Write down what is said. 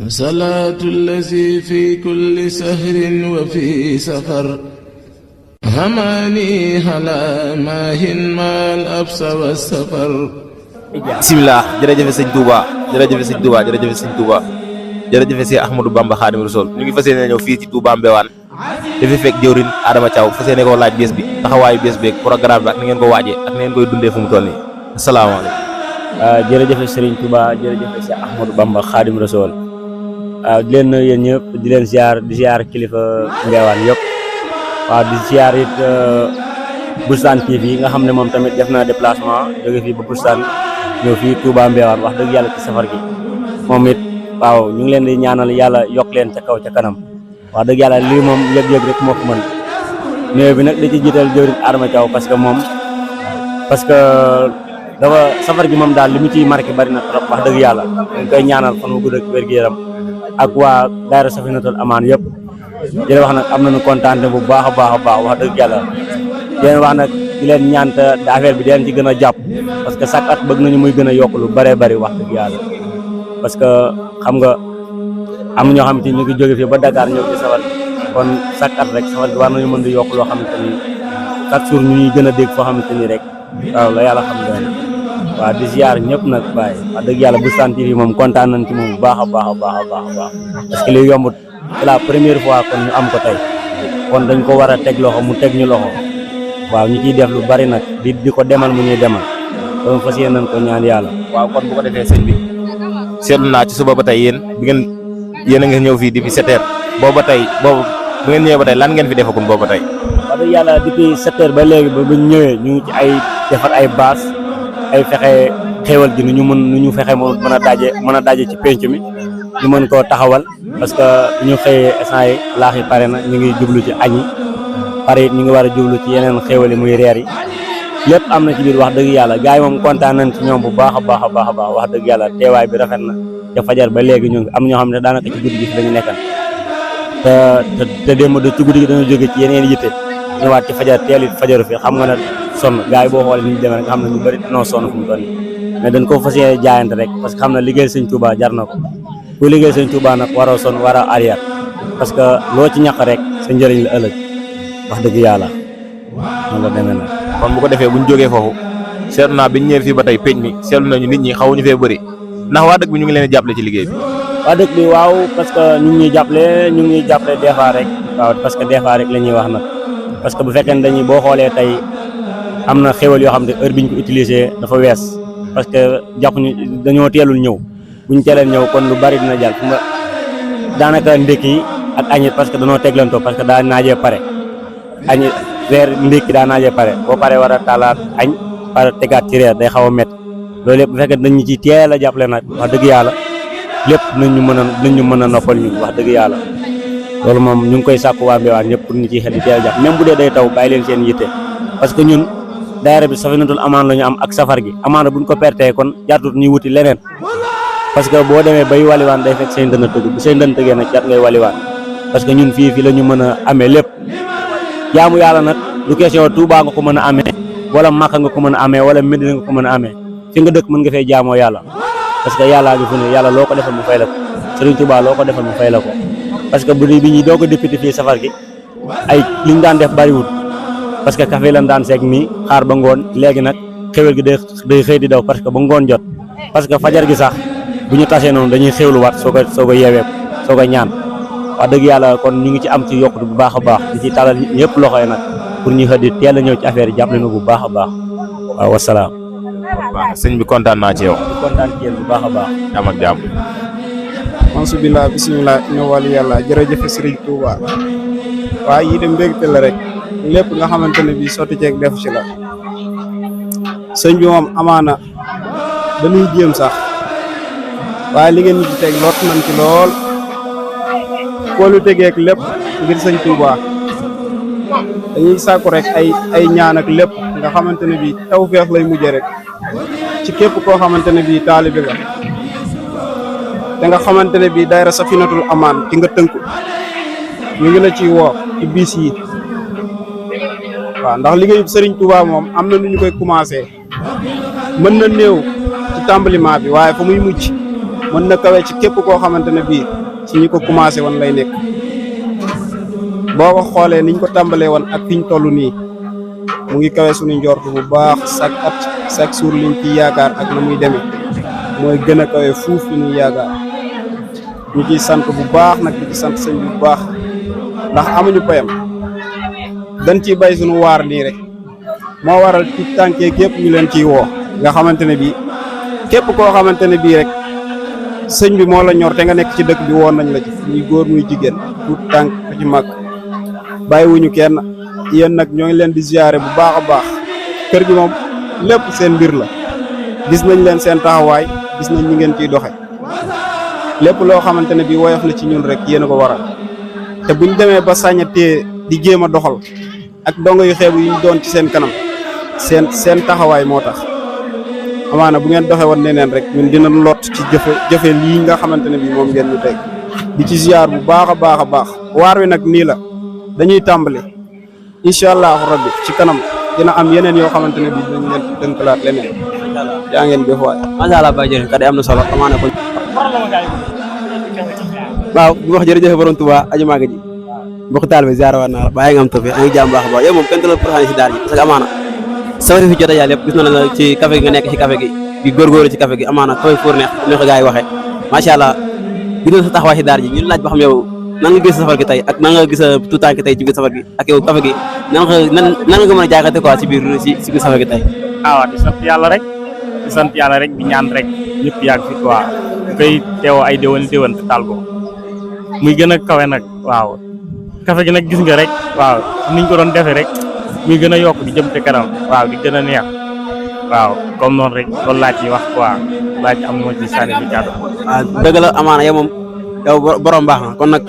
salaatu allazi fi kulli sahrin wa fi safar hamaani ala maahin maal absa wa safar. bismillah jërëjëf sëñ Touba jërëjëf sëñ Touba jërëjëf sëñ Touba jërëjëf sëñ Ahmadou Bamba Xaadimu Rasuul ñu ngi fas yéene ñëw fii ci Touba Mbéwane dafi fekk jëwrin Adama Thiaw fas yéene koo laaj bés bi taxawaayu bés bi ak programme bi ak ni ngeen ko waajee ak ni ngeen koy dundee fu mu toll nii asalaamaaleykum. jërëjëf Serigne Touba jërëjëf sëñ Ahmadou Bamba Xaadimu Rasuul di leen nuyu yéen ñëpp di leen ziar kilifa Mbéwane yëpp waaw di ziar it Boustane TV nga xam ne moom tamit def na déplacement jóge fii ba Boustane ñëw fii Touba Mbéwane wax dëgg yàlla ci safar gi moom it waaw ñu ngi leen di ñaanal yàlla yokk leen ca kaw ca kanam wax dëgg yàlla lii moom yëg-yëg rek moo ko mën néew bi nag da ci jiital jëwriñ Adama Thiaw parce que dafa safar gi moom daal li mu ciy marqué bari na trop wax dëgg yàlla dañ koy ñaanal fan wu gudd ak wér-gu-yaram ak waa daayira Safinatul Amaan yëpp di leen wax nag am nañu kontaan bu baax a baax wax dëgg yàlla di leen wax nag di leen ñaanta affaire bi di leen ci gën a jàpp parce que chaque at bëgg nañu muy gën a yokk lu bëree bëri wax dëgg yàlla parce que xam nga am na ñoo xamante ni ñu ngi jóge fii ba Dakar ñëw ci safar kon chaque at rek safar bi war nañu mën di yokk loo xamante ni chaque jour ñu ñuy gën a dégg foo xamante ni rek waaw la yàlla xam doon waaw di ziar ñëpp nag bàyyi wax dëgg yàlla Boustane TV moom kontaan nañ ci moom bu baax a baax parce que li yombut c'est la première fois kon ñu am ko tey kon dañ ko war a teg loxo mu teg ñu loxo waaw ñu ciy def lu bari nag di ko demal mu ñuy demal donc fas yéene nañ ko ñaan yàlla. waaw kon bu ko defee sëñ bi seetlu naa ci suba ba tey yéen a ngi ñëw fii depuis 7 heures boobu ba tey bu ngeen ñëwee ba tey lan ngeen fi defagum boobu ba tey. wax dëgg yàlla depuis 7 heures ba léegi ba ñu ñëwee ñu ngi ci ay defar ay baas ay fexe xéewal gi nu ñu fexe mën a daje ci penc mi ñu mën koo taxawal parce que ñu xëyee instant yi laax yi pare na ñu ngi jublu ci añ yi pare it ñu ngi war a jublu ci yeneen xéewal yi muy reer yi lépp am na ci biir wax dëgg yàlla gars yi moom kontaan nañ ci ñoom bu baax a baax wax dëgg yàlla teewaay bi rafet na te fajar ba léegi ñu ngi am ñoo xam ne daanaka ci guddi gi fi dañu nekkan te démb de ci guddi gi dañu jóge ci yeneen yitte ñëwaat ci fajar teel it fajaru fi xam nga ne sonn gars yi boo xoolee ni ñu demee nga xam ne ñu bëri noo sonn fu mu toll mais dañ ko fas yéene jaayante rek parce que xam na liggéey sëñ Touba jar na ko ku liggéey sëñ Touba nag waroo sonn war a arrière parce que loo ci ñàkk rek sa njëriñ la ëllëg wax dëgg yàlla noonu la demee nag. kon bu ko defee bu ñu jógee foofu seetlu naa bi ñu ñëwee fii ba tey peñ mi seetlu nañu nit ñi xawuñu fee bëri ndax waa dëkk bi ñu ngi leen di jàppale ci liggéey bi. waa dëkk bi waaw parce que ñu ngi ñuy jàppale des fois rek waaw parce que des fois rek la ñuy wax nag parce que bu fekkee ne dañuy boo xoolee tey am na xéwal yoo xam ne heure bi ñu ko utilisé dafa wees parce que jàppuñu dañoo teelul ñëw bu ñu teeleen ñëw kon lu bari dina jàll fu nga daanaka ndékki ak añit parce que dañoo teglantoo parce que daa naajee pare añi reer ndékki daa naajee pare boo paree war a taalaat añ pare tegaat ci reer day xaw a métti loolu yëpp bu fekkee dañu ci teel a jàppale nag wax dëgg yàlla lépp dinañ ñu mën a noppal ñu wax dëgg yàlla loolu moom ñu ngi koy sàkku waa Mbéwane ñëpp pour ñu ciy xel di teel a jàpp même bu dee day taw bàyyi leen seen yitte parce que ñun daayira bi Safinatul Amaan la ñu am ak safar gi amaana buñ ko pertee kon jartut ñuy wuti leneen parce que boo demee bay waliwaan day fekk seen dënn tëgg bu seen dënn tëggee nag jat ngay waliwaan parce que ñun fii la ñu mën a amee lépp jaamu yàlla nag du question Touba nga ko mën a amee wala Makka nga ko mën a amee wala Medina nga ko mën a amee fi nga dëkk mën nga fay jaamoo yàlla parce que yàllaa ngi fu ne yàlla loo ko defal mu fay la ko Serigne Touba loo ko defal mu fay la ko parce que bu dee bi ñuy doo ko député fii safar gi ay li ñu daan def bariwul parce que café lan daan seeg nii xaar ba ngoon léegi nag xéwal gi day xëy di daw parce que ba ngoon jot parce que fajar gi sax bu ñu tasee noonu dañuy xéwluwaat soo ko yeewee soo ko ñaan wax dëgg yàlla kon ñu ngi ci am ci yokkute bu baax a baax di ci talal ñëpp loxo yi nag pour ñu xëy di teel a ñëw ci affaire yi jàppale na bu baax a baax waaw wasalaam. waaw sëñ bi kontaan naa ci yow. kontaan ci yéen bu baax a baax. jàmm ak jàmm. alhamdulilah bisimilah ina wàllu yàlla jërëjëf Serigne Touba waaye yii de mbégte la rek lépp nga xamante ne bii sotti ceeg def ci la sëñ bi moom amaana dañuy jéem sax waaye li ngeen ñu ci teg lot nañ ci lool koolu tegeek lépp ngir sëñ Touba dañuy sàkku rek ay ñaan ak lépp nga xamante ne bii tawfeex lay mujjee rek ci képp koo xamante ne bii taalibe la te nga xamante ne bii daayira Safinatul Amaan ci nga tënku ñu ngi la ciy woo ci bis yi waaw ndax liggéeyu Serigne Touba moom am na nu ñu koy commencé mën na néew ci tàmbaliment bi waaye fa muy mujj mën na kawe ci képp koo xamante ne bii ci ñi ko commencé woon lay nekk boo ko xoolee niñ ko tàmbalee woon ak fiñ toll nii mu ngi kawe suñu njort bu baax chaque at chaque jour liñ ciy yaakaar ak na muy demee mooy gën a kawe fuuf li ñuy yaakaar ñu ciy sant bu baax nag di ci sant sëñ bu baax ndax amuñu payam dañ ciy bay suñu waar nii rek moo waral ci tànkeeg yëpp ñu leen ciy woo nga xamante ne bii képp koo xamante ne bii rek sëñ bi moo la ñor te nga nekk ci dëkk bi woon nañ la ci muy góor muy jigéen tuut tànk ko ci mag bàyyiwuñu kenn yéen nag ñoo ngi leen di ziare bu baax a baax kër gi moom lépp seen mbir la gis nañ leen seen taxawaay gis nañ ñi ngeen ciy doxe lépp loo xamante ne bii woyof na ci ñun rek yéen a ko waral te buñ demee ba sañatee di jéem a doxal ak dongo yu xeebu yi ñu doon ci seen kanam seen taxawaay moo tax amaana bu ngeen doxee woon neneen rek ñun dina lot ci jëfe lii nga xamante ne bii moom ngeen ñu teg di ci ziar bu baax a baax a baax waar wi nag nii la dañuy tàmbali incha allahu rabbi ci kanam dina am yeneen yoo xamante ne bii dinañ leen dënkalaat leneen yaa ngeen jëf waay. macha allah Baye jërëjëf kàddu am na solo amaana ko. waaw bu wax jërëjëf borom Touba aju màgg ji mbokk taal bi ziar waat naa la bàyyi nga am tawfeex a ngi jàmm baax a baax yow moom kenn du la proxaane si daal ji parce que amaana safari fi jot a yàlla yëpp gis na la ci café gi nga nekk ci café gi di góorgóorlu ci café gi amaana café four neex ni ko gars yi waxee macha allah gis na sa taxawaay si daal ji ñun laaj ba xam yow nan nga gis safar gi tey ak nan nga gis tout temps ki tey ci biir safar gi ak yow café gi nan nga mën a jaayate quoi ci biir ci biir safar gi tey waaw di sant yàlla rek di ñaan rek ñëpp yàgg fi quoi ñu koy teewoo ay déwén te taal ko muy gën a kawe nag waaw café gi nag gis nga rek waaw niñ ko doon defee rek muy gën a yokk di jëm te kanam waaw di gën a neex waaw comme noonu rek loolu laa ci wax quoi laa ci am na ma ci sànni bi caatu. waaw dëgg la amaana yow moom yow borom baax na kon nag